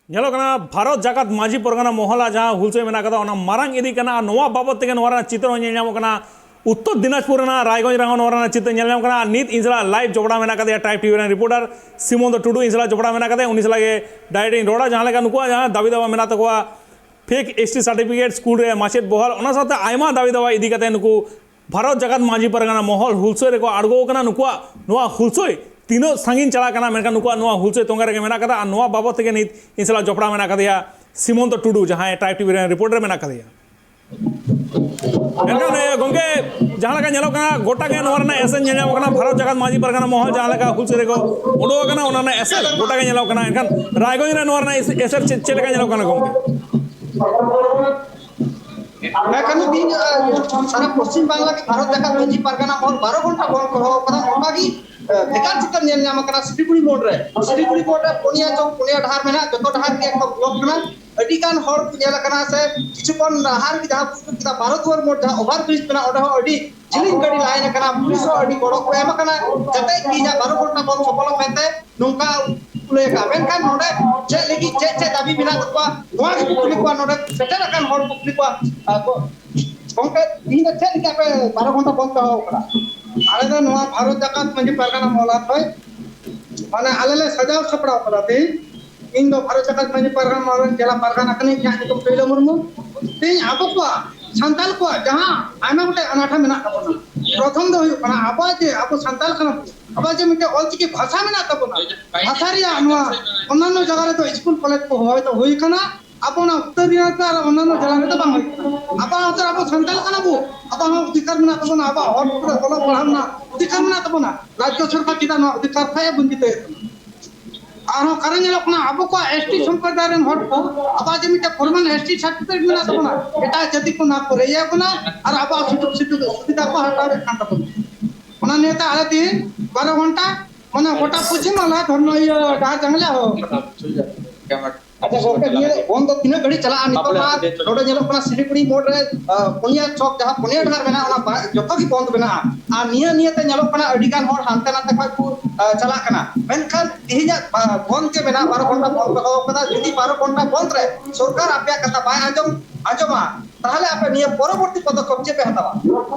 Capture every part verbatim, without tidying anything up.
ᱧᱮᱞᱚᱜ ᱠᱟᱱᱟ ᱵᱷᱟᱨᱚᱛ ᱡᱟᱠᱟᱛ ᱢᱟᱹᱡᱷᱤ ᱯᱟᱨᱜᱟᱱᱟ ᱢᱚᱦᱚᱞᱟᱜ ᱡᱟᱦᱟᱸ ᱦᱩᱞᱥᱟᱹᱭ ᱢᱮᱱᱟᱜ ᱠᱟᱫᱟ, ᱚᱱᱟ ᱢᱟᱨᱟᱝ ᱤᱫᱤᱜ ᱠᱟᱱᱟ᱾ ᱟᱨ ᱱᱚᱣᱟ ᱵᱟᱵᱚᱛ ᱛᱮᱜᱮ ᱱᱚᱣᱟ ᱨᱮᱱᱟᱜ ᱪᱤᱛᱨᱚ ᱦᱚᱸ ᱧᱮᱞ ᱧᱟᱢᱚᱜ ᱠᱟᱱᱟ᱾ ᱩᱛᱛᱚᱨ ᱫᱤᱱᱟᱡᱽᱯᱩᱨ ᱨᱮᱱᱟᱜ ᱨᱟᱭᱜᱚᱸᱡᱽ ᱨᱮᱦᱚᱸ ᱱᱚᱣᱟ ᱨᱮᱱᱟᱜ ᱪᱤᱛᱨᱚ ᱧᱮᱞ ᱧᱟᱢᱚᱜ ᱠᱟᱱᱟ᱾ ᱟᱨ ᱱᱤᱛ ᱤᱧ ᱥᱟᱞᱟᱜ ᱞᱟᱭᱤᱵᱷ ᱡᱚᱯᱲᱟᱣ ᱢᱮᱱᱟᱜ ᱠᱟᱫᱮᱭᱟ ᱴᱨᱟᱭᱤᱵᱽ ᱴᱤᱵᱷᱤ ᱨᱮᱱ ᱨᱤᱯᱳᱨᱴᱟᱨ ᱥᱤᱢᱚᱱᱛᱚ ᱴᱩᱰᱩ, ᱤᱧ ᱥᱟᱞᱟᱜ ᱡᱚᱯᱲᱟᱣ ᱢᱮᱱᱟᱜ ᱠᱟᱫᱮᱭᱟ᱾ ᱩᱱᱤ ᱥᱟᱞᱟᱜ ᱜᱮ ᱰᱟᱭᱨᱮᱠᱴ ᱤᱧ ᱨᱚᱲᱟ, ᱡᱟᱦᱟᱸ ᱞᱮᱠᱟ ᱱᱩᱠᱩᱣᱟᱜ ᱡᱟᱦᱟᱸ ᱫᱟᱹᱵᱤ ᱫᱟᱣᱟ ᱢᱮᱱᱟᱜ ᱛᱟᱠᱚᱣᱟ, fake S T certificate, school ᱨᱮ ᱢᱟᱪᱮᱫ ᱵᱚᱦᱟᱞ, ᱚᱱᱟ ᱥᱟᱶᱛᱮ ᱟᱭᱢᱟ ᱫᱟᱹᱵᱤ ᱫᱟᱣᱟ ᱤᱫᱤ ᱠᱟᱛᱮ ᱱᱩᱠᱩ ᱵᱷᱟᱨᱚᱛ ᱡᱟᱠᱟᱛ ᱢᱟᱹᱡᱷᱤ ᱯᱟᱨᱜᱟᱱᱟ ᱢᱚᱦᱚᱞ ᱦᱩᱞᱥᱟᱹᱭ ᱨᱮᱠᱚ ᱟᱬᱜᱚ ᱟᱠᱟᱱᱟ᱾ ᱱᱩᱠᱩᱣᱟᱜ ᱱᱚᱣᱟ ᱦᱩᱞᱥᱟᱹᱭ ᱛᱤᱱᱟᱹᱜ ᱥᱟᱺᱜᱤᱧ ᱪᱟᱞᱟᱜ ᱠᱟᱱᱟ, ᱢᱮᱱᱠᱷᱟᱱ ᱱᱩᱠᱩᱣᱟᱜ ᱱᱚᱣᱟ ᱦᱩᱞᱥᱟᱹᱭ ᱛᱚᱸᱜᱮ ᱨᱮᱜᱮ ᱢᱮᱱᱟᱜ ᱠᱟᱫᱟ᱾ ᱟᱨ ᱱᱚᱣᱟ ᱵᱟᱵᱚᱛ ᱛᱮᱜᱮ ᱱᱤᱛ ᱤᱧ ᱥᱟᱞᱟᱜ ᱡᱚᱯᱲᱟᱣ ᱢᱮᱱᱟᱜ ᱠᱟᱫᱮᱭᱟ ᱥᱤᱢᱚᱱᱛᱚ ᱴᱩᱰᱩ, ᱡᱟᱦᱟᱸᱭ ᱴᱨᱟᱭᱤᱵᱽ ᱴᱤᱵᱷᱤ ᱨᱮᱱ ᱨᱤᱯᱳᱨᱴᱟᱨ ᱢᱮᱱᱟᱜ ᱠᱟᱫᱮᱭᱟ᱾ ᱢᱮᱱᱠᱷᱟᱱ, ᱮ, ᱜᱚᱢᱠᱮ, ᱡᱟᱦᱟᱸ ᱞᱮᱠᱟ ᱧᱮᱞᱚᱜ ᱠᱟᱱᱟ, ᱜᱚᱴᱟ ᱜᱮ ᱱᱚᱣᱟ ᱨᱮᱱᱟᱜ ᱮᱥᱮᱨ ᱧᱮᱞ ᱧᱟᱢᱚᱜ ᱠᱟᱱᱟ᱾ ᱵᱷᱟᱨᱚᱛ ᱡᱟᱠᱟᱛ ᱢᱟᱹᱡᱷᱤ ᱯᱟᱨᱜᱟᱱᱟ ᱢᱚᱦᱚᱞ ᱡᱟᱦᱟᱸ ᱞᱮᱠᱟ ᱦᱩᱞᱥᱟᱹᱭ ᱨᱮᱠᱚ ᱩᱰᱩᱠ ᱟᱠᱟᱱᱟ, ᱚᱱᱟ ᱨᱮᱱᱟᱜ ᱮᱥᱮᱨ ᱜᱚᱴᱟ ᱜᱮ ᱧᱮᱞᱚᱜ ᱠᱟᱱᱟ᱾ ᱮᱱᱠᱷᱟᱱ ᱨᱟᱭᱜᱚᱸᱡᱽ ᱨᱮ ᱱᱚᱣᱟ ᱨᱮᱱᱟᱜ ᱮᱥᱮᱨ, ᱮᱥᱮᱨ ᱪᱮᱫ, ᱪᱮᱫ ᱞᱮᱠᱟ ᱧᱮᱞᱚᱜ ᱠᱟᱱᱟ, ᱜᱚᱢᱠᱮ? ᱢᱮᱱᱠᱷᱟᱱ ᱛᱤᱦᱤᱧ, ᱟᱸ, ᱥᱟᱨᱟ ᱯᱚᱥᱪᱤᱢ ᱵᱟᱝᱞᱟ ᱜᱮ ᱵᱷᱟᱨᱚᱛ ᱡᱟᱠᱟᱛ ᱢᱟᱹᱡᱷᱤ ᱯᱟᱨᱜᱟᱱᱟ ᱢᱚᱦᱚᱞ ᱵᱟᱨᱚ ᱜᱷᱚᱱᱴᱟ ᱵᱚᱱᱫ ᱠᱚ ᱦᱚᱦᱚ ᱠᱟᱫᱟ᱾ ᱚᱱᱠᱟ ᱜᱮ, ᱟᱸ, ᱵᱷᱮᱜᱟᱨ ᱪᱤᱛᱟᱹᱨ ᱧᱮᱞ ᱧᱟᱢ ᱟᱠᱟᱱᱟ ᱥᱤᱞᱤᱜᱩᱲᱤ ᱢᱳᱲ ᱨᱮ᱾ ᱥᱤᱞᱤᱜᱩᱲᱤ ᱢᱳᱲ ᱨᱮ ᱯᱩᱱᱭᱟ ᱪᱚᱠ, ᱯᱩᱱᱭᱟ ᱰᱟᱦᱟᱨ ᱢᱮᱱᱟᱜᱼᱟ, ᱡᱚᱛᱚ ᱰᱟᱦᱟᱨ ᱜᱮ ᱮᱠᱫᱚᱢ ᱵᱞᱚᱠ ᱠᱟᱱᱟ᱾ ᱟᱹᱰᱤ ᱜᱟᱱ ᱦᱚᱲ ᱠᱚ ᱧᱮᱞ ᱟᱠᱟᱱᱟ, ᱥᱮ ᱠᱤᱪᱷᱩ ᱠᱷᱚᱱ ᱞᱟᱦᱟ ᱨᱮᱜᱮ ᱡᱟᱦᱟᱸ ᱵᱩᱡᱷᱟᱹᱣ ᱠᱮᱫᱟ, ᱵᱟᱨᱚ ᱫᱩᱣᱟᱨ ᱢᱳᱲ ᱡᱟᱦᱟᱸ ᱳᱵᱷᱟᱨ ᱵᱨᱤᱡᱽ ᱢᱮᱱᱟᱜᱼᱟ, ᱚᱸᱰᱮ ᱦᱚᱸ ᱟᱹᱰᱤ ᱡᱤᱞᱤᱧ ᱜᱟᱹᱰᱤ ᱞᱟᱭᱤᱱ ᱟᱠᱟᱱᱟ᱾ ᱯᱩᱞᱤᱥ ᱦᱚᱸ ᱟᱹᱰᱤ ᱜᱚᱲᱚ ᱠᱚ ᱮᱢ ᱟᱠᱟᱱᱟ, ᱡᱟᱛᱮ ᱛᱤᱦᱤᱧᱟᱜ ᱵᱟᱨᱚ ᱜᱷᱚᱱᱴᱟ ᱵᱚᱱᱫ ᱥᱚᱯᱷᱚᱞᱚᱜ ᱢᱮᱱᱛᱮ ᱱᱚᱝᱠᱟ ᱠᱚ ᱞᱟᱹᱭ ᱟᱠᱟᱫᱼᱟ᱾ ᱢᱮᱱᱠᱷᱟᱱ ᱱᱚᱰᱮ ᱪᱮᱫ ᱞᱟᱹᱜᱤᱫ, ᱪᱮᱫ ᱪᱮᱫ ᱫᱟᱹᱵᱤ ᱢᱮᱱᱟᱜ ᱛᱟᱠᱚᱣᱟ, ᱱᱚᱣᱟ ᱜᱮᱠᱚ ᱠᱩᱞᱤ ᱠᱚᱣᱟ, ᱱᱚᱰᱮ ᱥᱮᱴᱮᱨ ᱟᱠᱟᱱ ᱦᱚᱲ ᱠᱚ ᱠᱩᱞᱤ ᱠᱚᱣᱟ᱾ ᱟᱨ ᱠᱚ, ᱜᱚᱢᱠᱮ, ᱛᱤᱦᱤᱧ ᱫᱚ ᱪᱮᱫ ᱞᱟᱹᱜᱤᱫ ᱟᱯᱮ ᱵᱟᱨᱚ ᱜᱷᱚᱱᱴᱟ ᱵᱚᱱᱫ ᱫᱚᱦᱚ ᱟᱠᱟᱫᱟ? ᱟᱞᱮ ᱫᱚ ᱱᱚᱣᱟ ᱵᱷᱟᱨᱚᱛ ᱡᱟᱠᱟᱛ ᱢᱟᱹᱡᱷᱤ ᱯᱟᱨᱜᱟᱱᱟ ᱢᱚᱦᱚᱞᱟ ᱠᱷᱚᱱ, ᱢᱟᱱᱮ, ᱟᱞᱮ ᱞᱮ ᱥᱟᱡᱟᱣ ᱥᱟᱯᱲᱟᱣ ᱠᱟᱫᱟ ᱛᱤᱦᱤᱧ᱾ ᱤᱧ ᱫᱚ ᱵᱷᱟᱨᱚᱛ ᱡᱟᱠᱟᱛ ᱢᱟᱹᱡᱷᱤ ᱯᱟᱨᱜᱟᱱᱟ ᱢᱚᱦᱚᱞ ᱨᱮᱱ ᱡᱮᱞᱟ ᱯᱟᱨᱜᱟᱱᱟ ᱠᱟᱹᱱᱟᱹᱧ, ᱤᱧᱟᱹᱜ ᱧᱩᱛᱩᱢ ᱛᱩᱭᱞᱟᱹ ᱢᱩᱨᱢᱩ᱾ ᱛᱮᱦᱮᱧ ᱟᱵᱚ ᱠᱚᱣᱟᱜ, ᱥᱟᱱᱛᱟᱲ ᱠᱚᱣᱟᱜ ᱡᱟᱦᱟᱸ ᱟᱭᱢᱟ ᱜᱚᱴᱮᱡ ᱟᱱᱟᱴ ᱢᱮᱱᱟᱜ ᱛᱟᱵᱚᱱᱟ, ᱯᱨᱚᱛᱷᱚᱢ ᱫᱚ ᱦᱩᱭᱩᱜ ᱠᱟᱱᱟ ᱟᱵᱚᱣᱟᱜ ᱡᱮ ᱟᱵᱚ ᱥᱟᱱᱛᱟᱲ ᱠᱟᱱᱟ ᱵᱚᱱ, ᱟᱵᱚᱣᱟᱜ ᱡᱮ ᱢᱤᱫᱴᱮᱡ ᱚᱞᱪᱤᱠᱤ ᱵᱷᱟᱥᱟ ᱢᱮᱱᱟᱜ ᱛᱟᱵᱚᱱᱟ, ᱵᱷᱟᱥᱟ ᱨᱮᱭᱟᱜ ᱱᱚᱣᱟ ᱚᱱᱱᱟᱱᱚ ᱡᱟᱭᱜᱟ ᱨᱮᱫᱚ ᱥᱠᱩᱞ ᱠᱚᱞᱮᱡᱽ ᱠᱚ ᱦᱚᱭᱛᱳ ᱦᱩᱭ ᱠᱟᱱᱟ, ᱟᱵᱚ ᱚᱱᱟ ᱩᱛᱛᱚᱨ ᱫᱤᱱᱟᱡᱽᱯᱩᱨ ᱟᱨ ᱚᱱᱱᱟᱱᱚ ᱡᱮᱞᱟ ᱨᱮᱫᱚ ᱵᱟᱝ ᱦᱩᱭ ᱠᱟᱱᱟ᱾ ᱟᱵᱚᱣᱟᱜ ᱦᱚᱭᱛᱳ ᱟᱵᱚ ᱥᱟᱱᱛᱟᱲ ᱠᱟᱱᱟ ᱵᱚ, ᱟᱵᱚᱣᱟᱜ ᱦᱚᱸ ᱚᱫᱷᱤᱠᱟᱨ ᱢᱮᱱᱟᱜ ᱛᱟᱵᱚᱱᱟ, ᱟᱵᱚᱣᱟᱜ ᱦᱚᱲ ᱠᱚᱨᱮ ᱚᱞᱚᱜ ᱯᱟᱲᱦᱟᱣ ᱨᱮᱱᱟᱜ ᱚᱫᱷᱤᱠᱟᱨ ᱢᱮᱱᱟᱜ ᱛᱟᱵᱚᱱᱟ᱾ ᱨᱟᱡᱽᱡᱚ ᱥᱚᱨᱠᱟᱨ ᱪᱮᱫᱟᱜ ᱱᱚᱣᱟ ᱚᱫᱷᱤᱠᱟᱨ ᱠᱷᱚᱱ ᱮ ᱵᱚᱧᱪᱤᱛ ᱮᱫ ᱠᱟᱱᱟ? ᱟᱨᱦᱚᱸ ᱠᱟᱨᱚᱱ ᱧᱮᱞᱚᱜ ᱠᱟᱱᱟ, ᱟᱵᱚ ᱠᱚᱣᱟᱜ ᱮᱥ ᱴᱤ ᱥᱚᱢᱯᱨᱚᱫᱟᱭ ᱨᱮᱱ ᱦᱚᱲ ᱠᱚ, ᱟᱵᱚᱣᱟᱜ ᱡᱮ ᱢᱤᱫᱴᱮᱱ ᱯᱷᱚᱨᱢᱟᱞ ᱮᱥ ᱴᱤ ᱥᱟᱨᱴᱤᱯᱷᱤᱠᱮᱴ ᱢᱮᱱᱟᱜ ᱛᱟᱵᱚᱱᱟ, ᱮᱴᱟᱜ ᱡᱟᱹᱛᱤ ᱠᱚ ᱱᱚᱣᱟ ᱠᱚ ᱨᱮᱡ ᱟᱵᱚᱱᱟ ᱟᱨ ᱟᱵᱚᱣᱟᱜ ᱥᱩᱡᱳᱜᱽ ᱥᱩᱡᱳᱜᱽ ᱥᱩᱵᱤᱫᱷᱟ ᱠᱚ ᱦᱟᱛᱟᱣ ᱮᱫ ᱠᱟᱱ ᱛᱟᱵᱚᱱᱟ᱾ ᱚᱱᱟ ᱱᱤᱭᱮᱛᱮ ᱟᱞᱮ ᱛᱮᱦᱮᱧ ᱵᱟᱨᱚ ᱜᱷᱚᱱᱴᱟ, ᱢᱟᱱᱮ, ᱜᱚᱴᱟ ᱯᱚᱪᱷᱤᱢ ᱵᱟᱝᱞᱟ ᱫᱷᱚᱨᱱᱟ, ᱤᱭᱟᱹ, ᱰᱟᱦᱟᱨ ᱡᱟᱸᱜᱮ ᱞᱮ ᱦᱚᱦᱚ ᱟᱠᱟᱫᱟ᱾ ᱟᱪᱪᱷᱟ ᱜᱚᱝᱠᱮ, ᱱᱤᱭᱟᱹ ᱵᱚᱱᱫ ᱫᱚ ᱛᱤᱱᱟᱹᱜ ᱜᱷᱟᱹᱲᱤᱡ ᱪᱟᱞᱟᱜᱼᱟ? ᱱᱤᱛᱚᱜ ᱢᱟ ᱱᱚᱰᱮ ᱧᱮᱞᱚᱜ ᱠᱟᱱᱟ ᱥᱤᱞᱤᱜᱩᱲᱤ ᱢᱳᱲ ᱨᱮ, ᱟ, ᱯᱩᱱᱭᱟ ᱪᱚᱠ, ᱡᱟᱦᱟᱸ ᱯᱩᱱᱭᱟ ᱰᱟᱦᱟᱨ ᱢᱮᱱᱟᱜᱼᱟ, ᱚᱱᱟ ᱵᱟ-, ᱡᱚᱛᱚ ᱜᱮ ᱵᱚᱱᱫ ᱢᱮᱱᱟᱜᱼᱟ᱾ ᱟᱨ ᱱᱤᱭᱟᱹ ᱱᱤᱭᱟᱹᱛᱮ ᱧᱮᱞᱚᱜ ᱠᱟᱱᱟ ᱟᱹᱰᱤ ᱜᱟᱱ ᱦᱚᱲ ᱦᱟᱱᱛᱮ ᱱᱟᱛᱮ ᱠᱷᱚᱱ ᱠᱚ ᱟᱸ, ᱪᱟᱞᱟᱜ ᱠᱟᱱᱟ᱾ ᱢᱮᱱᱠᱷᱟᱱ ᱛᱮᱦᱮᱧᱟᱜ ᱵᱟ-, ᱵᱚᱱᱫ ᱡᱮ ᱢᱮᱱᱟᱜᱼᱟ, ᱵᱟᱨᱚ ᱜᱷᱚᱱᱴᱟ ᱵᱚᱱᱫ ᱠᱚ ᱫᱚᱦᱚ ᱠᱟᱫᱟ, ᱡᱩᱫᱤ ᱵᱟᱨᱚ ᱜᱷᱚᱱᱴᱟ ᱵᱚᱱᱫ ᱨᱮ ᱥᱚᱨᱠᱟᱨ ᱟᱯᱮᱭᱟᱜ ᱠᱟᱛᱷᱟ ᱵᱟᱭ ᱟᱸᱡᱚᱢ, ᱟᱸᱡᱚᱢᱟ, ᱛᱟᱦᱚᱞᱮ ᱟᱯᱮ ᱱᱤᱭᱟᱹ ᱯᱚᱨᱚᱵᱚᱨᱛᱤ ᱯᱚᱫᱚᱠᱷᱮᱯ ᱪᱮᱫ ᱯᱮ ᱦᱟᱛᱟᱣᱟ?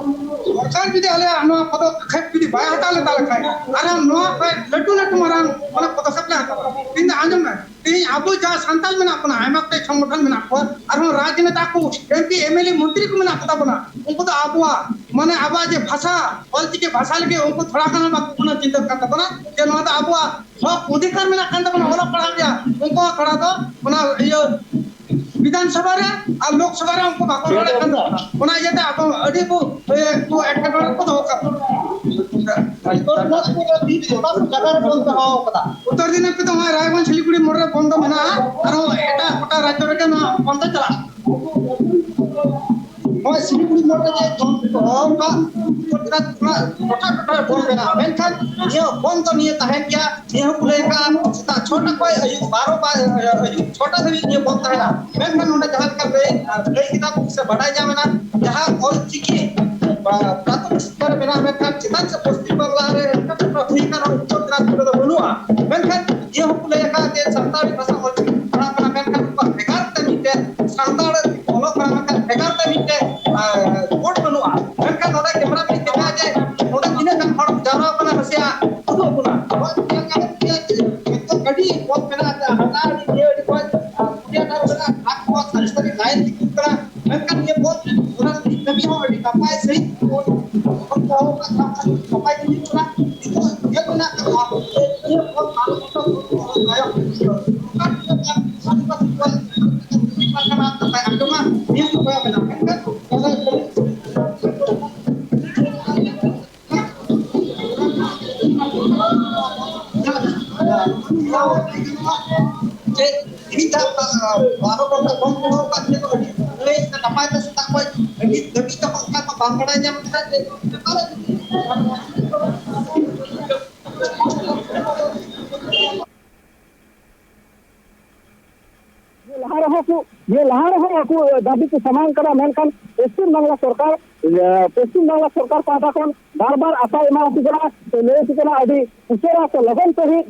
ᱥᱚᱨᱠᱟᱨ ᱡᱩᱫᱤ ᱟᱞᱮᱭᱟᱜ ᱱᱚᱣᱟ ᱯᱚᱫᱚᱠᱷᱮᱯ ᱡᱩᱫᱤ ᱵᱟᱭ ᱦᱟᱛᱟᱣ ᱞᱮ, ᱛᱟᱦᱚᱞᱮ ᱠᱷᱟᱱ ᱟᱨᱦᱚᱸ ᱱᱚᱣᱟ ᱠᱷᱚᱱ ᱞᱟᱹᱴᱩ ᱞᱟᱹᱴᱩ ᱢᱟᱨᱟᱝ ᱢᱟᱱᱮ ᱯᱚᱫᱚᱠᱷᱮᱯ ᱞᱮ ᱦᱟᱛᱟᱣᱟ᱾ ᱤᱧ ᱫᱚ ᱟᱸᱡᱚᱢ ᱢᱮ, ᱛᱮᱦᱮᱧ ᱟᱵᱚ ᱡᱟᱦᱟᱸ ᱥᱟᱱᱛᱟᱲ ᱢᱮᱱᱟᱜ ᱵᱚᱱᱟ, ᱟᱭᱢᱟ ᱜᱚᱴᱮᱡ ᱥᱚᱝᱜᱚᱴᱷᱚᱱ ᱢᱮᱱᱟᱜ ᱠᱚᱣᱟ, ᱟᱨᱦᱚᱸ ᱨᱟᱡᱽᱱᱮᱛᱟ ᱠᱚ, M P, M L A, ᱢᱚᱱᱛᱨᱤ ᱠᱚ ᱢᱮᱱᱟᱜ ᱠᱚᱛᱟ ᱵᱚᱱᱟ, ᱩᱱᱠᱩ ᱫᱚ ᱟᱵᱚᱣᱟᱜ ᱢᱟᱱᱮ ᱟᱵᱚᱣᱟᱜ ᱡᱮ ᱵᱷᱟᱥᱟ, ᱚᱞᱪᱤᱠᱤ ᱵᱷᱟᱥᱟ ᱞᱟᱹᱜᱤᱫ ᱩᱱᱠᱩ ᱛᱷᱚᱲᱟ ᱜᱟᱱ ᱵᱟᱠᱚ ᱠᱳᱱᱳ ᱪᱤᱱᱛᱟᱹ ᱠᱟᱱ ᱛᱟᱵᱚᱱᱟ ᱡᱮ ᱱᱚᱣᱟ ᱫᱚ ᱟᱵᱚᱣᱟᱜ ᱦᱚᱠ ᱚᱫᱷᱤᱠᱟᱨ ᱢᱮᱱᱟᱜ ᱠᱟᱱ ᱛᱟᱵᱚᱱᱟ ᱚᱞᱚᱜ ᱯᱟᱲᱦᱟᱜ ᱨᱮᱭᱟᱜ, ᱩᱱᱠᱩ ᱦᱚᱸ ᱛᱷᱚᱲᱟ ᱫᱚ ᱚᱱᱟ ᱤᱭᱟᱹ ᱵᱤᱫᱷᱟᱱ ᱥᱚᱵᱷᱟ ᱨᱮ ᱟᱨ ᱞᱳᱠ ᱥᱚᱵᱷᱟ ᱨᱮ ᱩᱱᱠᱩ ᱵᱟᱠᱚ ᱨᱚᱲᱮᱫ ᱠᱟᱱ ᱛᱟᱵᱚᱱᱟ᱾ ᱚᱱᱟ ᱤᱭᱟᱹᱛᱮ ᱟᱵᱚ ᱟᱹᱰᱤ ᱠᱚ, ᱮ, ᱠᱚ ᱮᱴᱠᱮᱴᱚᱬᱮ ᱠᱚ ᱫᱚᱦᱚ ᱠᱟᱜ ᱵᱚᱱᱟ᱾ ᱩᱛᱛᱚᱨ ᱫᱤᱱᱟᱡᱽᱯᱩᱨ ᱨᱮ ᱫᱤᱱ ᱚᱠᱟ ᱠᱚ ᱡᱟᱭᱜᱟ ᱨᱮ ᱵᱚᱱᱫᱚ ᱫᱚᱦᱚ ᱠᱟᱫᱟ? ᱩᱛᱛᱚᱨ ᱫᱤᱱᱟᱡᱽᱯᱩᱨ ᱫᱚ ᱱᱚᱜᱼᱚᱭ ᱨᱟᱭᱜᱚᱸᱡᱽ ᱥᱤᱞᱤᱜᱩᱲᱤ ᱢᱳᱲ ᱨᱮ ᱵᱚᱱᱫᱚ ᱢᱮᱱᱟᱜᱼᱟ, ᱟᱨᱦᱚᱸ ᱮᱴᱟᱜ ᱜᱚᱴᱟ ᱨᱟᱡᱽᱡᱚ ᱨᱮᱜᱮ ᱱᱚᱣᱟ ᱵᱚᱱᱫᱚ ᱪᱟᱞᱟᱜᱼᱟ᱾ ᱱᱚᱜᱼᱚᱭ ᱥᱤᱞᱤᱜᱩᱲᱤ ᱢᱳᱲ ᱨᱮ ᱡᱮ ᱫᱚᱱ ᱠᱚ ᱦᱚᱦᱚ ᱟᱠᱟᱫ, ᱩᱛᱛᱚᱨ ᱫᱤᱱᱟᱡᱽᱯᱩᱨ ᱨᱮᱱᱟᱜ ᱴᱚᱴᱷᱟ ᱴᱚᱴᱷᱟ ᱨᱮ ᱵᱚᱱᱫ ᱢᱮᱱᱟᱜᱼᱟ, ᱢᱮᱱᱠᱷᱟᱱ ᱱᱤᱭᱟᱹ ᱵᱚᱱᱫ ᱫᱚ ᱱᱤᱭᱟᱹ ᱛᱟᱦᱮᱱ ᱜᱮᱭᱟ᱾ ᱱᱤᱭᱟᱹ ᱦᱚᱸᱠᱚ ᱞᱟᱹᱭ ᱟᱠᱟᱫᱼᱟ ᱥᱮᱛᱟᱜ ᱪᱷᱚᱴᱟ ᱠᱷᱚᱱ ᱟᱹᱭᱩᱵ ᱵᱟᱨᱚ ᱵᱟ-, ᱟᱹᱭᱩᱵ ᱪᱷᱚᱴᱟ ᱫᱷᱟᱹᱵᱤᱡ ᱱᱤᱭᱟᱹ ᱵᱚᱱᱫ ᱛᱟᱦᱮᱱᱟ᱾ ᱢᱮᱱᱠᱷᱟᱱ ᱱᱚᱰᱮ ᱡᱟᱦᱟᱸ ᱞᱮᱠᱟ ᱞᱟᱹᱭ, ᱞᱟᱹᱭ ᱠᱮᱫᱟ ᱠᱚ ᱥᱮ ᱵᱟᱰᱟᱭ ᱧᱟᱢ ᱮᱱᱟ, ᱡᱟᱦᱟᱸ ᱚᱞ ᱪᱤᱠᱤ ᱵᱟ-, ᱯᱨᱟᱛᱷᱚᱢᱤᱠ ᱥᱤᱠᱠᱷᱟ ᱨᱮ ᱢᱮᱱᱟᱜᱼᱟ, ᱢᱮᱱᱠᱷᱟᱱ ᱪᱮᱫᱟᱜ ᱥᱮ ᱯᱚᱥᱪᱤᱢ ᱵᱟᱝᱞᱟ ᱨᱮ ᱮᱴᱠᱮᱴᱚᱬᱮ ᱦᱩᱭ ᱟᱠᱟᱱᱟ, ᱩᱛᱛᱚᱨ ᱫᱤᱱᱟᱡᱽᱯᱩᱨ ᱨᱮᱫᱚ ᱵᱟᱹᱱᱩᱜᱼᱟ᱾ ᱢᱮᱱᱠᱷᱟᱱ ᱱᱤᱭᱟᱹ ᱦᱚᱸᱠᱚ ᱞᱟᱹᱭ ᱟᱠᱟᱫ ᱡᱮ ᱥᱟᱱᱛᱟᱲᱤ ᱵᱷᱟᱥᱟ ᱚᱞ ᱪᱤᱠᱤ ᱯᱟᱲᱦᱟᱜ ᱠᱟᱱᱟ, ᱢᱮᱱᱠᱷᱟᱱ ᱩᱱᱠᱩᱣᱟᱜ ᱵᱷᱮᱜᱟᱨ ᱛᱮ ᱢᱤᱫᱴᱮᱱ ᱥᱟᱱᱛᱟᱲ ᱚᱞᱚᱜ ᱯᱟᱲᱦᱟᱜ ᱢᱮᱱᱠᱷᱟᱱ ᱵᱷᱮᱜᱟᱨ ᱛᱮ ᱢᱤᱫᱴᱮᱱ, ᱟᱸ, ᱵᱳᱨᱰ ᱵᱟᱹᱱᱩᱜᱼᱟ᱾ ᱢᱮᱱᱠᱷᱟᱱ ᱱᱚᱰᱮ ᱠᱮᱢᱨᱟ ᱵᱤᱱ ᱧᱮᱞᱟ ᱡᱮ ᱱᱚᱰᱮ ᱛᱤᱱᱟᱹᱜ ᱜᱟᱱ ᱦᱚᱲ ᱡᱟᱣᱨᱟ ᱟᱠᱟᱱᱟ, ᱱᱟᱥᱮᱭᱟᱜ ᱩᱫᱩᱜ ᱵᱚᱱᱟ᱾ ᱱᱚᱣᱟ ᱧᱮᱞ ᱧᱟᱢᱚᱜ ᱜᱮᱭᱟ ᱡᱮ ᱡᱚᱛᱚ ᱜᱟᱹᱰᱤ ᱵᱚᱱᱫ ᱢᱮᱱᱟᱜᱼᱟ, ᱦᱟᱱᱟ ᱟᱹᱰᱤ, ᱱᱤᱭᱟᱹ ᱟᱹᱰᱤ ᱠᱷᱚᱡ, ᱟᱸ, ᱯᱩᱱᱭᱟ ᱴᱷᱟᱶ ᱨᱮ ᱢᱮᱱᱟᱜᱼᱟ, ᱟᱴ ᱠᱷᱚᱡ ᱥᱟᱲᱮ ᱥᱟᱛ ᱞᱟᱭᱤᱱ ᱛᱤᱸᱜᱩ ᱠᱟᱱᱟ᱾ ᱢᱮᱱᱠᱷᱟᱱ ᱱᱤᱭᱟᱹ ᱵᱚᱱᱫ ᱚᱱᱟ ᱠᱟᱹᱢᱤ ᱦᱚᱸ ᱟᱹᱰᱤ ᱱᱟᱯᱟᱭ ᱥᱟᱺᱦᱤᱡ ᱠᱚ ᱦᱚᱲ ᱠᱚ ᱦᱚᱦᱚ ᱟᱠᱟᱫ ᱠᱷᱟᱱ ᱱᱟᱯᱟᱭ ᱜᱮ ᱦᱩᱭᱩᱜ ᱠᱟᱱᱟ᱾ ᱱᱤᱛᱚᱜ ᱧᱮᱞ ᱢᱮᱱᱟᱜ ᱠᱟᱫᱟ, ᱱᱤᱭᱟᱹ ᱵᱚᱱᱫ ᱵᱟᱨᱚ ᱜᱷᱚᱱᱴᱟ ᱵᱚᱱᱫ ᱛᱟᱭᱚᱢ ᱱᱚᱝᱠᱟ ᱜᱮ ᱟᱹᱫᱤᱵᱟᱹᱥᱤ ᱠᱚᱣᱟᱜ ᱠᱟᱛᱷᱟ ᱟᱸᱡᱚᱢᱟ, ᱱᱤᱭᱟᱹ ᱠᱚ ᱠᱚᱭᱚᱜ ᱢᱮᱱᱟᱜᱼᱟ᱾ ᱢᱮᱱᱠᱷᱟᱱ ᱪᱮᱫ ᱛᱮᱦᱮᱧ ᱫᱚ, ᱵᱟᱨᱚ ᱜᱷᱚᱱᱴᱟ ᱵᱚᱱᱫ ᱫᱚᱦᱚ ᱟᱠᱟᱫ ᱛᱮ ᱫᱚ ᱟᱹᱰᱤ ᱵᱷᱟᱹᱞᱟᱹᱭ ᱥᱮ ᱱᱟᱯᱟᱭ ᱛᱮ ᱥᱮᱛᱟᱜ ᱠᱷᱚᱱ ᱟᱹᱰᱤ ᱫᱷᱟᱹᱵᱤᱡ ᱛᱮ ᱚᱱᱠᱟ ᱫᱚ ᱵᱟᱝ ᱵᱟᱲᱟᱭ ᱧᱟᱢ ᱠᱟᱱᱟ ᱡᱮ ᱚᱠᱟᱨᱮ ᱞᱟᱦᱟ ᱨᱮᱦᱚᱸ ᱠᱚ ᱱᱤᱭᱟᱹ ᱞᱟᱦᱟ ᱨᱮᱦᱚᱸ ᱟᱠᱚ ᱫᱟᱹᱵᱤ ᱠᱚ ᱥᱟᱢᱟᱝ ᱠᱟᱫᱟ, ᱢᱮᱱᱠᱷᱟᱱ ᱯᱚᱥᱪᱤᱢ ᱵᱟᱝᱞᱟ ᱥᱚᱨᱠᱟᱨ ᱯᱚᱥᱪᱤᱢ ᱵᱟᱝᱞᱟ ᱥᱚᱨᱠᱟᱨ ᱯᱟᱦᱴᱟ ᱠᱷᱚᱱ ᱵᱟᱨ ᱵᱟᱨ ᱟᱥᱟ ᱮᱢᱟ ᱠᱚ ᱠᱟᱱᱟ ᱥᱮ ᱞᱟᱹᱭ ᱟᱠᱚ ᱠᱟᱱᱟ ᱟᱹᱰᱤ ᱩᱥᱟᱹᱨᱟ ᱥᱮ ᱞᱚᱜᱚᱱ ᱥᱟᱺᱦᱤᱡ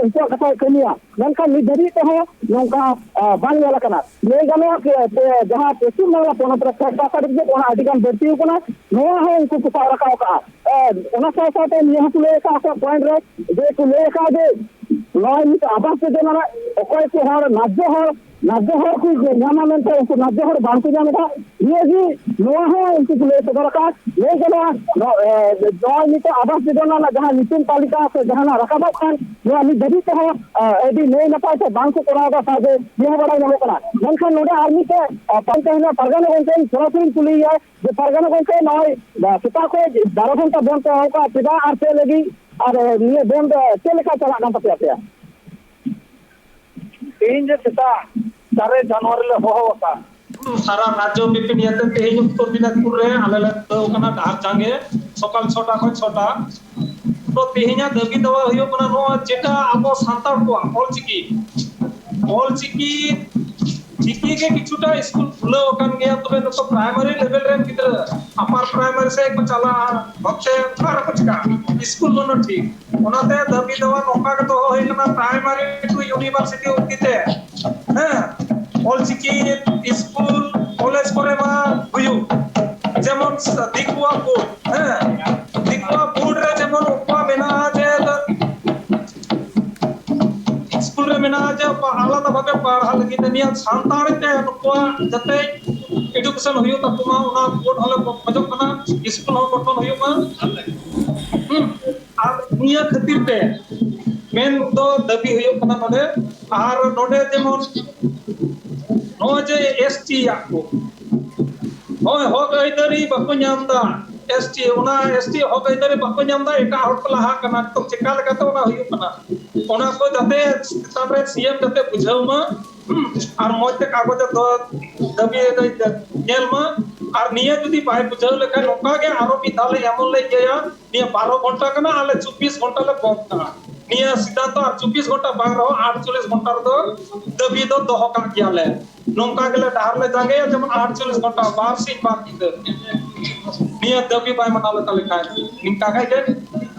ᱩᱱᱠᱩᱣᱟᱜ ᱠᱟᱛᱷᱟᱭ ᱠᱟᱹᱢᱤᱭᱟ, ᱢᱮᱱᱠᱷᱟᱱ ᱱᱤᱛ ᱫᱷᱟᱹᱵᱤᱡ ᱛᱮᱦᱚᱸ ᱱᱚᱝᱠᱟ ᱵᱟᱝ ᱧᱮᱞ ᱟᱠᱟᱱᱟ᱾ ᱞᱟᱹᱭ ᱜᱟᱱᱚᱜᱼᱟ ᱡᱟᱦᱟᱸ ᱯᱚᱥᱪᱤᱢ ᱵᱟᱝᱞᱟ ᱯᱚᱱᱚᱛ ᱨᱮ ᱠᱷᱮᱛ ᱦᱟᱥᱟ ᱨᱮ ᱚᱱᱟ ᱟᱹᱰᱤ ᱜᱟᱱ ᱵᱟᱹᱲᱛᱤ ᱟᱠᱟᱱᱟ, ᱱᱚᱣᱟ ᱦᱚᱸ ᱩᱱᱠᱩ ᱠᱚ ᱥᱟᱵ ᱨᱟᱠᱟᱵ ᱟᱠᱟᱫᱼᱟ᱾ ᱚᱱᱟ ᱥᱟᱶ ᱥᱟᱶᱛᱮ ᱱᱤᱭᱟᱹ ᱦᱚᱸᱠᱚ ᱞᱟᱹᱭ ᱟᱠᱟᱫ ᱟᱠᱚᱣᱟᱜ ᱯᱚᱭᱮᱱᱴ ᱨᱮ ᱡᱮ ᱠᱚ ᱞᱟᱹᱭ ᱟᱠᱟᱫ ᱡᱮ ᱱᱚᱜᱼᱚᱭ ᱱᱤᱛᱚᱜ ᱟᱵᱟᱥ ᱡᱳᱡᱚᱱᱟ ᱨᱮ ᱚᱠᱚᱭ ᱠᱚ ᱦᱚᱲ ᱱᱟᱡᱽᱡᱚ ᱦᱚᱲ ᱱᱟᱡᱽᱡᱚ ᱦᱚᱲ ᱠᱚ ᱧᱟᱢᱟ ᱢᱮᱱᱛᱮ ᱩᱱᱠᱩ ᱱᱟᱡᱽᱡᱚ ᱦᱚᱲ ᱵᱟᱝ ᱠᱚ ᱧᱟᱢ ᱮᱫᱟ᱾ ᱱᱤᱭᱟᱹ ᱜᱮ ᱱᱚᱣᱟ ᱦᱚᱸ ᱩᱱᱠᱩ ᱠᱚ ᱞᱟᱹᱭ ᱥᱚᱫᱚᱨ ᱟᱠᱟᱫ ᱞᱟᱹᱭ ᱜᱟᱱᱚᱜᱼᱟ᱾ ᱱᱚᱜᱼᱚᱭ ᱱᱤᱛᱚᱜ ᱟᱵᱟᱥ ᱡᱳᱡᱚᱱᱟ ᱨᱮᱱᱟᱜ ᱡᱟᱦᱟᱸ ᱧᱩᱛᱩᱢ ᱛᱟᱹᱞᱤᱠᱟ ᱥᱮ ᱡᱟᱦᱟᱱᱟᱜ ᱨᱟᱠᱟᱵᱚᱜ ᱠᱟᱱ ᱱᱚᱣᱟ ᱱᱤᱛ ᱫᱷᱟᱹᱵᱤᱡ ᱛᱮᱦᱚᱸ ᱟᱹᱰᱤ ᱱᱟᱹᱭ ᱱᱟᱯᱟᱭ ᱛᱮ ᱵᱟᱝ ᱠᱚ ᱠᱚᱨᱟᱣ ᱮᱫᱟ ᱥᱟᱶᱛᱮ ᱱᱤᱭᱟᱹ ᱦᱚᱸ ᱵᱟᱲᱟᱭ ᱧᱟᱢᱚᱜ ᱠᱟᱱᱟ᱾ ᱢᱮᱱᱠᱷᱟᱱ ᱱᱚᱰᱮ ᱟᱨ ᱢᱤᱫᱴᱮᱡ ᱯᱟᱱᱛᱮ ᱦᱮᱱᱟᱜ ᱯᱟᱨᱜᱟᱱᱟ ᱜᱚᱢᱠᱮᱧ ᱥᱚᱨᱟᱥᱚᱨᱤᱧ ᱠᱩᱞᱤᱭᱮᱭᱟ ᱡᱮ ᱯᱟᱨᱜᱟᱱᱟ ᱜᱚᱢᱠᱮ ᱱᱚᱜᱼᱚᱭ ᱥᱮᱛᱟᱜ ᱠᱷᱚᱱ ᱵᱟᱨᱚ ᱜᱷᱚᱱᱴᱟ ᱵᱚᱱᱫ ᱠᱚ ᱮᱢ ᱠᱟᱜᱼᱟ ᱪᱮᱫᱟᱜ ᱟᱨ ᱪᱮᱫ ᱞᱟᱹᱜᱤᱫ ᱟᱨ ᱱᱤᱭᱟᱹ ᱵᱚᱱᱫ ᱪᱮᱫ ᱞᱮᱠᱟ ᱪᱟᱞᱟᱜ ᱠᱟᱱ ᱛᱟᱯᱮᱭᱟ ᱟᱯᱮᱭᱟᱜ? ᱛᱮᱦᱮᱧ ᱡᱮ ᱥᱮᱛᱟᱜ ᱪᱟᱨᱮ ᱡᱟᱱᱩᱣᱟᱨᱤ ᱞᱮ ᱦᱚᱦᱚ ᱟᱠᱟᱫ ᱥᱟᱨᱟ ᱨᱟᱡᱽᱡᱚ ᱵᱤᱯᱤᱱ ᱤᱭᱟᱹᱛᱮ ᱛᱮᱦᱮᱧ ᱩᱛᱛᱚᱨ ᱫᱤᱱᱟᱡᱽᱯᱩᱨ ᱨᱮ ᱟᱞᱮ ᱞᱮ ᱫᱷᱩᱨᱟᱹᱣ ᱠᱟᱱᱟ ᱰᱟᱦᱟᱨ ᱡᱟᱸᱜᱮ ᱥᱚᱠᱟᱞ ᱪᱷᱚᱴᱟ ᱠᱷᱚᱱ ᱪᱷᱚᱴᱟ᱾ ᱛᱚ ᱛᱮᱦᱮᱧᱟᱜ ᱫᱟᱹᱵᱤ ᱫᱟᱣᱟ ᱦᱩᱭᱩᱜ ᱠᱟᱱᱟ ᱱᱚᱣᱟ ᱡᱮᱴᱟ ᱟᱵᱚ ᱥᱟᱱᱛᱟᱲ ᱠᱚᱣᱟᱜ ᱚᱞᱪᱤᱠᱤ ᱚᱞᱪᱤᱠᱤ ᱪᱤᱠᱤ ᱜᱮ ᱠᱤᱪᱷᱩᱴᱟ ᱥᱠᱩᱞ ᱠᱷᱩᱞᱟᱹᱣ ᱟᱠᱟᱱ ᱜᱮᱭᱟ, ᱛᱚᱵᱮ ᱱᱩᱠᱩ ᱯᱨᱟᱭᱢᱟᱨᱤ ᱞᱮᱵᱮᱞ ᱨᱮᱱ ᱜᱤᱫᱽᱨᱟᱹ ᱟᱯᱟᱨ ᱯᱨᱟᱭᱢᱟᱨᱤ ᱥᱮᱫ ᱠᱚ ᱪᱟᱞᱟᱜᱼᱟ, ᱱᱚᱛᱮ ᱚᱠᱟ ᱨᱮᱠᱚ ᱪᱤᱠᱟᱹᱜᱼᱟ? ᱥᱠᱩᱞ ᱵᱟᱹᱱᱩᱜ ᱴᱷᱤᱠ᱾ ᱚᱱᱟᱛᱮ ᱫᱟᱹᱵᱤ ᱫᱟᱣᱟ ᱱᱚᱝᱠᱟ ᱜᱮ ᱫᱚᱦᱚ ᱦᱩᱭ ᱠᱟᱱᱟ, ᱯᱨᱟᱭᱢᱟᱨᱤ ᱴᱩ ᱤᱭᱩᱱᱤᱵᱷᱟᱨᱥᱤᱴᱤ ᱚᱵᱫᱤ ᱛᱮ, ᱦᱮᱸ, ᱚᱞᱪᱤᱠᱤ ᱥᱠᱩᱞ ᱠᱚᱞᱮᱡᱽ ᱠᱚᱨᱮ ᱢᱟ ᱦᱩᱭᱩᱜ, ᱡᱮᱢᱚᱱ ᱫᱤᱠᱩᱣᱟᱜ ᱵᱳᱨᱰ, ᱦᱮᱸ, ᱫᱤᱠᱩᱣᱟᱜ ᱵᱳᱨᱰ ᱨᱮ ᱡᱮᱢᱚᱱ ᱩᱱᱠᱩᱣᱟᱜ ᱢᱮᱱᱟᱜᱼᱟ ᱡᱮ ᱥᱠᱩᱞ ᱨᱮ ᱢᱮᱱᱟᱜᱼᱟ ᱡᱮ ᱟᱞᱟᱫᱟ ᱵᱷᱟᱵᱮ ᱯᱟᱲᱦᱟᱜ ᱞᱟᱹᱜᱤᱫ ᱛᱮ ᱱᱤᱭᱟᱹ ᱥᱟᱱᱛᱟᱲᱤ ᱛᱮ ᱱᱩᱠᱩᱣᱟᱜ ᱡᱟᱛᱮ ᱮᱰᱩᱠᱮᱥᱚᱱ ᱦᱩᱭᱩᱜ ᱛᱟᱠᱚ ᱢᱟ, ᱚᱱᱟ ᱵᱳᱨᱰ ᱦᱚᱸᱞᱮ ᱠᱷᱚᱡᱚᱜ ᱠᱟᱱᱟ, ᱥᱠᱩᱞ ᱦᱚᱸ ᱜᱚᱴᱷᱚᱱ ᱦᱩᱭᱩᱜ ᱢᱟ᱾ ᱦᱩᱸ᱾ ᱟᱨ ᱱᱤᱭᱟᱹ ᱠᱷᱟᱹᱛᱤᱨ ᱛᱮ ᱢᱮᱱ ᱫᱚ ᱫᱟᱹᱵᱤ ᱦᱩᱭᱩᱜ ᱠᱟᱱᱟ ᱱᱚᱰᱮ, ᱟᱨ ᱱᱚᱰᱮ ᱡᱮᱢᱚᱱ ᱱᱚᱜᱼᱚᱭ ᱡᱮ ᱮᱥ ᱴᱤ ᱭᱟᱜ ᱠᱚ ᱱᱚᱜᱼᱚᱭ ᱦᱚᱠ ᱟᱹᱭᱫᱟᱹᱨᱤ ᱵᱟᱠᱚ ᱧᱟᱢ ᱮᱫᱟ, ᱮᱥ ᱴᱤ ᱚᱱᱟ ᱮᱥ ᱴᱤ ᱦᱚᱠ ᱟᱹᱭᱫᱟᱹᱨᱤ ᱵᱟᱠᱚ ᱧᱟᱢ ᱮᱫᱟ, ᱮᱴᱟᱜ ᱦᱚᱲ ᱠᱚ ᱞᱟᱦᱟᱜ ᱠᱟᱱᱟ᱾ ᱱᱤᱛᱚᱜ ᱪᱮᱠᱟ ᱞᱮᱠᱟᱛᱮ ᱚᱱᱟ ᱦᱩᱭᱩᱜ ᱠᱟᱱᱟ, ᱚᱱᱟ ᱠᱚ ᱡᱟᱛᱮ ᱪᱮᱛᱟᱱ ᱨᱮ ᱥᱤ ᱮᱢ ᱡᱟᱛᱮ ᱵᱩᱡᱷᱟᱹᱣ ᱢᱟ, ᱦᱩᱸ, ᱟᱨ ᱢᱚᱡᱽ ᱛᱮ ᱠᱟᱜᱚᱡᱽ ᱮ ᱫᱚ ᱫᱟᱹᱵᱤ ᱮᱫᱟᱭ, ᱧᱮᱞ ᱢᱟ᱾ ᱟᱨ ᱱᱤᱭᱟᱹ ᱡᱩᱫᱤ ᱵᱟᱭ ᱵᱩᱡᱷᱟᱹᱣ ᱞᱮᱠᱷᱟᱱ ᱱᱚᱝᱠᱟ ᱜᱮ ᱟᱨᱚ ᱢᱤᱫ ᱫᱷᱟᱣ ᱞᱮ ᱮᱢᱚᱱ ᱞᱮ ᱤᱭᱟᱹᱭᱟ, ᱱᱤᱭᱟᱹ ᱵᱟᱨᱚ ᱜᱷᱚᱱᱴᱟ ᱠᱟᱱᱟ, ᱟᱞᱮ ᱪᱚᱵᱵᱤᱥ ᱜᱷᱚᱱᱴᱟ ᱞᱮ ᱵᱚᱱᱫ ᱠᱟᱜᱼᱟ᱾ ᱱᱤᱭᱟᱹ ᱥᱤᱫᱷᱟᱱᱛᱚ ᱟᱨ ᱪᱚᱵᱵᱤᱥ ᱜᱷᱚᱱᱴᱟ ᱵᱟᱝ ᱨᱮᱦᱚᱸ ᱟᱴᱪᱚᱞᱞᱤᱥ ᱜᱷᱚᱱᱴᱟ ᱨᱮᱫᱚ ᱫᱟᱹᱵᱤ ᱫᱚ ᱫᱚᱦᱚ ᱠᱟᱜ ᱜᱮᱭᱟᱞᱮ᱾ ᱱᱚᱝᱠᱟ ᱜᱮᱞᱮ ᱰᱟᱦᱟᱨ ᱞᱮ ᱡᱟᱸᱜᱮᱭᱟ, ᱡᱮᱢᱚᱱ ᱟᱴᱪᱚᱞᱞᱤᱥ ᱜᱷᱚᱱᱴᱟ, ᱵᱟᱨ ᱥᱤᱧ ᱵᱟᱨ ᱧᱤᱫᱟᱹ᱾ ᱱᱤᱭᱟᱹ ᱫᱟᱹᱵᱤ ᱵᱟᱭ ᱢᱟᱱᱟᱣ ᱞᱮᱛᱟ ᱞᱮᱠᱷᱟᱱ ᱱᱤᱝᱠᱟ ᱜᱮ᱾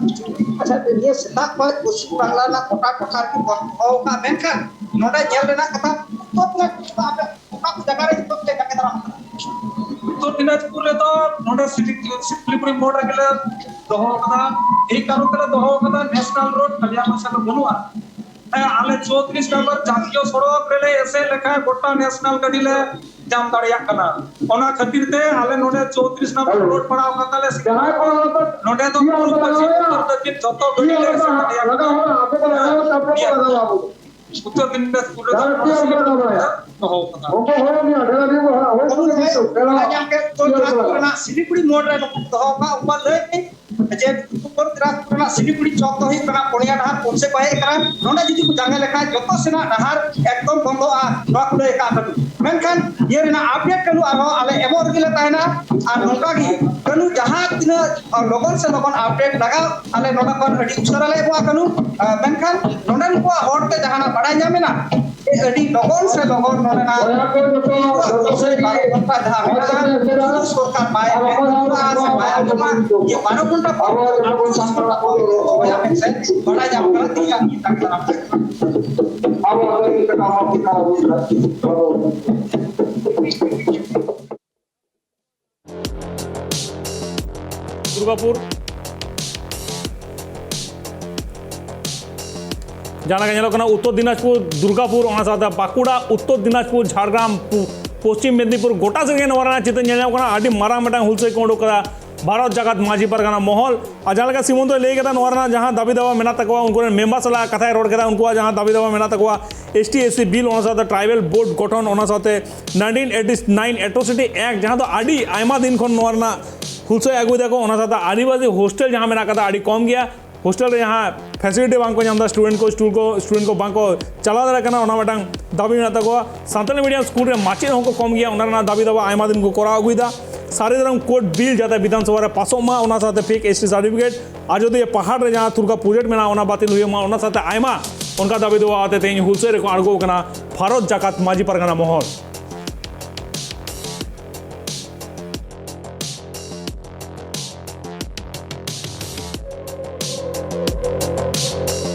ᱟᱪᱪᱷᱟ, ᱱᱤᱭᱟᱹ ᱥᱮᱛᱟᱜ ᱠᱷᱚᱱ ᱯᱚᱥᱪᱤᱢ ᱵᱟᱝᱞᱟ ᱨᱮᱱᱟᱜ ᱜᱚᱴᱟ ᱴᱚᱴᱷᱟ ᱨᱮᱜᱮ ᱵᱚᱱᱫ ᱫᱚᱦᱚ ᱟᱠᱟᱫ, ᱢᱮᱱᱠᱷᱟᱱ ᱱᱚᱰᱮ ᱧᱮᱞ ᱨᱮᱱᱟᱜ ᱠᱟᱛᱷᱟ, ᱩᱛᱛᱚᱨ ᱫᱤᱱᱟᱡᱽᱯᱩᱨ ᱫᱚ ᱟᱯᱮ ᱚᱠᱟ ᱠᱚ ᱡᱟᱭᱜᱟ ᱨᱮ ᱱᱤᱛᱚᱜ ᱯᱮ ᱡᱟᱸᱜᱮ ᱫᱟᱨᱟᱢ ᱠᱟᱱᱟ? ᱩᱛᱛᱚᱨ ᱫᱤᱱᱟᱡᱽᱯᱩᱨ ᱨᱮᱫᱚ ᱱᱚᱰᱮ ᱥᱤᱞᱤ-, ᱥᱤᱞᱤᱜᱩᱲᱤ ᱢᱳᱲ ᱨᱮᱜᱮ ᱞᱮ ᱫᱚᱦᱚ ᱟᱠᱟᱫᱟ᱾ ᱮᱭ ᱠᱟᱨᱚᱱ ᱛᱮᱞᱮ ᱫᱚᱦᱚ ᱟᱠᱟᱫᱟ, ᱱᱮᱥᱱᱟᱞ ᱨᱳᱰ ᱠᱟᱞᱤᱭᱟᱜᱚᱸᱡᱽ ᱥᱮᱫ ᱫᱚ ᱵᱟᱹᱱᱩᱜᱼᱟ᱾ ᱦᱮᱸ, ᱟᱞᱮ ᱪᱳᱛᱨᱤᱥ ᱱᱚᱢᱵᱚᱨ ᱡᱟᱛᱤᱭᱚ ᱥᱚᱲᱚᱠ ᱨᱮᱞᱮ ᱮᱥᱮᱫ ᱞᱮᱠᱷᱟᱱ ᱜᱚᱴᱟ ᱱᱮᱥᱱᱟᱞ ᱜᱟᱹᱰᱤ ᱞᱮ ᱧᱟᱢ ᱫᱟᱲᱮᱭᱟᱜ ᱠᱟᱱᱟ᱾ ᱚᱱᱟ ᱠᱷᱟᱹᱛᱤᱨ ᱛᱮ ᱟᱞᱮ ᱱᱚᱰᱮ ᱪᱳᱛᱨᱤᱥ ᱱᱚᱢᱵᱚᱨ ᱨᱳᱰ ᱯᱟᱲᱟᱣ ᱠᱟᱛᱮ ᱞᱮ ᱥᱤᱞᱤᱜᱩᱲᱤ ᱢᱳᱲ, ᱱᱚᱰᱮ ᱫᱚ ᱯᱩᱨᱩᱵ, ᱯᱚᱪᱷᱤᱢ, ᱩᱛᱛᱚᱨ, ᱫᱚᱠᱷᱤᱱ ᱡᱷᱚᱛᱚ ᱜᱟᱹᱰᱤ ᱞᱮ ᱮᱥᱮᱫ ᱫᱟᱲᱮᱭᱟᱜ ᱠᱟᱱᱟ᱾ ᱩᱛᱛᱚᱨ ᱫᱤᱱᱟᱡᱽᱯᱩᱨ ᱨᱮᱫᱚ ᱫᱚᱦᱚ ᱠᱟᱫᱟ᱾ ᱩᱱᱠᱩ ᱦᱚᱲ ᱜᱮ ᱟᱹᱰᱤ ᱟᱹᱰᱤ ᱵᱚᱦᱟ-, ᱦᱚᱲ ᱠᱚ ᱦᱤᱡᱩᱜ ᱠᱟᱱᱟ᱾ ᱡᱟᱦᱟᱸ ᱜᱮ ᱩᱛᱛᱚᱨ ᱫᱤᱱᱟᱡᱽᱯᱩᱨ ᱨᱮᱱᱟᱜ ᱥᱤᱞᱤᱜᱩᱲᱤ ᱢᱳᱲ ᱨᱮ ᱱᱩᱠᱩ ᱫᱚᱦᱚ ᱠᱟᱜ, ᱩᱱᱠᱩᱣᱟᱜ ᱞᱟᱹᱭ ᱡᱮ ᱩᱛᱛᱚᱨ ᱫᱤᱱᱟᱡᱽᱯᱩᱨ ᱨᱮᱱᱟᱜ ᱥᱤᱞᱤᱜᱩᱲᱤ ᱪᱚᱠ ᱫᱚ ᱦᱩᱭᱩᱜ ᱠᱟᱱᱟ ᱯᱩᱱᱭᱟ ᱰᱟᱦᱟᱨ ᱯᱩᱱ ᱥᱮᱫ ᱠᱚ ᱦᱮᱡ ᱟᱠᱟᱱᱟ, ᱱᱚᱰᱮ ᱡᱩᱫᱤ ᱠᱚ ᱡᱟᱸᱜᱮ ᱞᱮᱠᱷᱟᱱ ᱡᱚᱛᱚ ᱥᱮᱱᱟᱜ ᱰᱟᱦᱟᱨ ᱮᱠᱫᱚᱢ ᱵᱚᱱᱫᱚᱜᱼᱟ, ᱱᱚᱣᱟ ᱠᱚ ᱞᱟᱹᱭ ᱟᱠᱟᱫ ᱠᱟᱹᱱᱩ᱾ ᱢᱮᱱᱠᱷᱟᱱ ᱤᱭᱟᱹ ᱨᱮᱱᱟᱜ ᱟᱯᱰᱮᱴ ᱠᱟᱹᱱᱩ ᱟᱨᱦᱚᱸ ᱟᱞᱮ ᱮᱢᱚᱜ ᱨᱮᱜᱮ ᱞᱮ ᱛᱟᱦᱮᱱᱟ᱾ ᱟᱨ ᱱᱚᱝᱠᱟ ᱜᱮ ᱠᱟᱹᱱᱩ ᱡᱟᱦᱟᱸ ᱛᱤᱱᱟᱹᱜ ᱞᱚᱜᱚᱱ ᱥᱮ ᱞᱚᱜᱚᱱ ᱟᱯᱰᱮᱴ ᱞᱟᱜᱟᱜ, ᱟᱞᱮ ᱱᱚᱰᱮ ᱠᱷᱚᱱ ᱟᱹᱰᱤ ᱩᱥᱟᱹᱨᱟ ᱞᱮ ᱮᱢᱚᱜᱼᱟ ᱠᱟᱹᱱᱩ᱾ ᱟᱨ ᱢᱮᱱᱠᱷᱟᱱ ᱱᱚᱰᱮᱱ ᱠᱚᱣᱟᱜ ᱦᱚᱲ ᱛᱮ ᱡᱟᱦᱟᱱᱟᱜ ᱵᱟᱰᱟᱭ ᱧᱟᱢ ᱮᱱᱟ, ᱟᱹᱰᱤ ᱞᱚᱜᱚᱱ ᱥᱮ ᱞᱚᱜᱚᱱ ᱱᱚᱰᱮᱱᱟᱜ ᱵᱟᱨᱚ ᱜᱷᱚᱱᱴᱟ ᱡᱟᱦᱟᱸ ᱢᱮᱱᱟᱜᱼᱟ, ᱥᱚᱨᱠᱟᱨ ᱵᱟᱭ ᱮᱢᱟ ᱥᱮ ᱵᱟᱭ ᱟᱸᱡᱚᱢᱟ, ᱡᱮ ᱵᱟᱨᱚ ᱜᱷᱚᱱᱴᱟ ᱯᱚᱨ ᱟᱴ ᱜᱷᱚᱱᱴᱟ ᱯᱚᱨ ᱠᱚ ᱨᱚᱦᱚᱭᱟ ᱢᱮᱱᱛᱮ ᱵᱟᱰᱟᱭ ᱧᱟᱢ ᱠᱟᱱᱟ᱾ ᱛᱮᱦᱮᱧ ᱟᱜ ᱢᱤᱫᱴᱟᱝ ᱠᱟᱱᱟ᱾ ᱫᱩᱨᱜᱟᱯᱩᱨ, ᱡᱟᱦᱟᱸ ᱞᱮᱠᱟ ᱧᱮᱞᱚᱜ ᱠᱟᱱᱟ ᱩᱛᱛᱚᱨ ᱫᱤᱱᱟᱡᱽᱯᱩᱨ, ᱫᱩᱨᱜᱟᱯᱩᱨ, ᱚᱱᱟ ᱥᱟᱶᱛᱮ ᱵᱟᱸᱠᱩᱲᱟ, ᱩᱛᱛᱚᱨ ᱫᱤᱱᱟᱡᱽᱯᱩᱨ, ᱡᱷᱟᱲᱜᱨᱟᱢ, ᱯᱩ-, ᱯᱚᱥᱪᱤᱢ ᱢᱮᱫᱽᱱᱤᱯᱩᱨ, ᱜᱚᱴᱟ ᱥᱮᱫ ᱜᱮ ᱱᱚᱣᱟ ᱨᱮᱱᱟᱜ ᱪᱤᱛᱟᱹᱨ ᱧᱮᱞ ᱧᱟᱢᱚᱜ ᱠᱟᱱᱟ᱾ ᱟᱹᱰᱤ ᱢᱟᱨᱟᱝ ᱢᱤᱫᱴᱟᱝ ᱦᱩᱞᱥᱟᱹᱭ ᱠᱚ ᱩᱰᱩᱠ ᱠᱟᱫᱟ ᱵᱷᱟᱨᱚᱛ ᱡᱟᱠᱟᱛ ᱢᱟᱹᱡᱷᱤ ᱯᱟᱨᱜᱟᱱᱟ ᱢᱚᱦᱚᱞ᱾ ᱟᱨ ᱡᱟᱦᱟᱸ ᱞᱮᱠᱟ ᱥᱤᱢᱚᱱᱛᱚᱭ ᱞᱟᱹᱭ ᱠᱮᱫᱟ, ᱱᱚᱣᱟ ᱨᱮᱱᱟᱜ ᱡᱟᱦᱟᱸ ᱫᱟᱹᱵᱤ ᱫᱟᱣᱟ ᱢᱮᱱᱟᱜ ᱛᱟᱠᱚᱣᱟ, ᱩᱱᱠᱩ ᱨᱮᱱ ᱢᱮᱢᱵᱟᱨ ᱥᱟᱞᱟᱜ ᱠᱟᱛᱷᱟᱭ ᱨᱚᱲ ᱠᱮᱫᱟ, ᱩᱱᱠᱩᱣᱟᱜ ᱡᱟᱦᱟᱸ ᱫᱟᱹᱵᱤ ᱫᱟᱣᱟ ᱢᱮᱱᱟᱜ ᱛᱟᱠᱚᱣᱟ, S T S C bill, ᱚᱱᱟ ᱥᱟᱶᱛᱮ ᱴᱨᱟᱭᱵᱮᱞ ᱵᱳᱨᱰ ᱜᱚᱴᱷᱚᱱ, ᱚᱱᱟ ᱥᱟᱶᱛᱮ nineteen eighty-nine atrocity act, ᱡᱟᱦᱟᱸ ᱫᱚ ᱟᱹᱰᱤ ᱟᱭᱢᱟ ᱫᱤᱱ ᱠᱷᱚᱱ ᱱᱚᱣᱟ ᱨᱮᱱᱟᱜ ᱦᱩᱞᱥᱟᱹᱭ ᱟᱹᱜᱩᱭ ᱫᱟᱠᱚ, ᱚᱱᱟ ᱥᱟᱶᱛᱮ ᱟᱹᱫᱤᱵᱟᱹᱥᱤ ᱦᱳᱥᱴᱮᱞ ᱡᱟᱦᱟᱸ ᱢᱮᱱᱟᱜ ᱠᱟᱫᱟ ᱟᱹᱰᱤ ᱠᱚᱢ ᱜᱮᱭᱟ, ᱦᱳᱥᱴᱮᱞ ᱨᱮ ᱡᱟᱦᱟᱸ facility ᱵᱟᱝ ᱠᱚ ᱧᱟᱢ ᱮᱫᱟ, ᱥᱴᱩᱰᱮᱱᱴ ᱠᱚ, ᱥᱴᱩᱰᱮᱱᱴ ᱠᱚ, ᱥᱴᱩᱰᱮᱱᱴ ᱠᱚ ᱵᱟᱝ ᱠᱚ ᱪᱟᱞᱟᱣ ᱫᱟᱲᱮᱭᱟᱜ ᱠᱟᱱᱟ, ᱚᱱᱟ ᱢᱤᱫᱴᱟᱝ ᱫᱟᱹᱵᱤ ᱢᱮᱱᱟᱜ ᱛᱟᱠᱚᱣᱟ᱾ ᱥᱟᱱᱛᱟᱞᱤ ᱢᱤᱰᱤᱭᱟᱢ ᱥᱠᱩᱞ ᱨᱮ ᱢᱟᱪᱮᱫ ᱦᱚᱸᱠᱚ ᱠᱚᱢ ᱜᱮᱭᱟ, ᱚᱱᱟ ᱨᱮᱱᱟᱜ ᱫᱟᱹᱵᱤ ᱫᱟᱣᱟ ᱟᱭᱢᱟ ᱫᱤᱱ ᱠᱚ ᱠᱚᱨᱟᱣ ᱟᱹᱜᱩᱭᱮᱫᱟ᱾ ᱥᱟᱹᱨᱤ ᱫᱷᱚᱨᱚᱢ ᱠᱳᱰ ᱵᱤᱞ ᱡᱟᱛᱮ ᱵᱤᱫᱷᱟᱱ ᱥᱚᱵᱷᱟ ᱨᱮ ᱯᱟᱥᱚᱜ ᱢᱟ, ᱚᱱᱟ ᱥᱟᱶᱛᱮ ᱯᱷᱮᱠ ᱮᱥ ᱴᱤ ᱥᱟᱨᱴᱤᱯᱷᱤᱠᱮᱴ, ᱟᱡᱚᱫᱤᱭᱟᱹ ᱯᱟᱦᱟᱲ ᱨᱮ ᱡᱟᱦᱟᱸ ᱫᱩᱨᱜᱟ ᱯᱨᱚᱡᱮᱠᱴ ᱢᱮᱱᱟᱜᱼᱟ, ᱚᱱᱟ ᱵᱟᱹᱛᱤᱞ ᱦᱩᱭᱩᱜ ᱢᱟ, ᱚᱱᱟ ᱥᱟᱶᱛᱮ ᱟᱭᱢᱟ ᱚᱱᱠᱟ ᱫᱟᱹᱵᱤ ᱫᱟᱣᱟ ᱟᱛᱮ ᱛᱮᱦᱮᱧ ᱦᱩᱞᱥᱟᱹᱭ ᱨᱮᱠᱚ ᱟᱬᱜᱚ ᱟᱠᱟᱱᱟ ᱵᱷᱟᱨᱚᱛ ᱡᱟᱠᱟᱛ ᱢᱟᱹᱡᱷᱤ ᱯᱟᱨᱜᱟᱱᱟ ᱢᱚᱦᱚᱞ᱾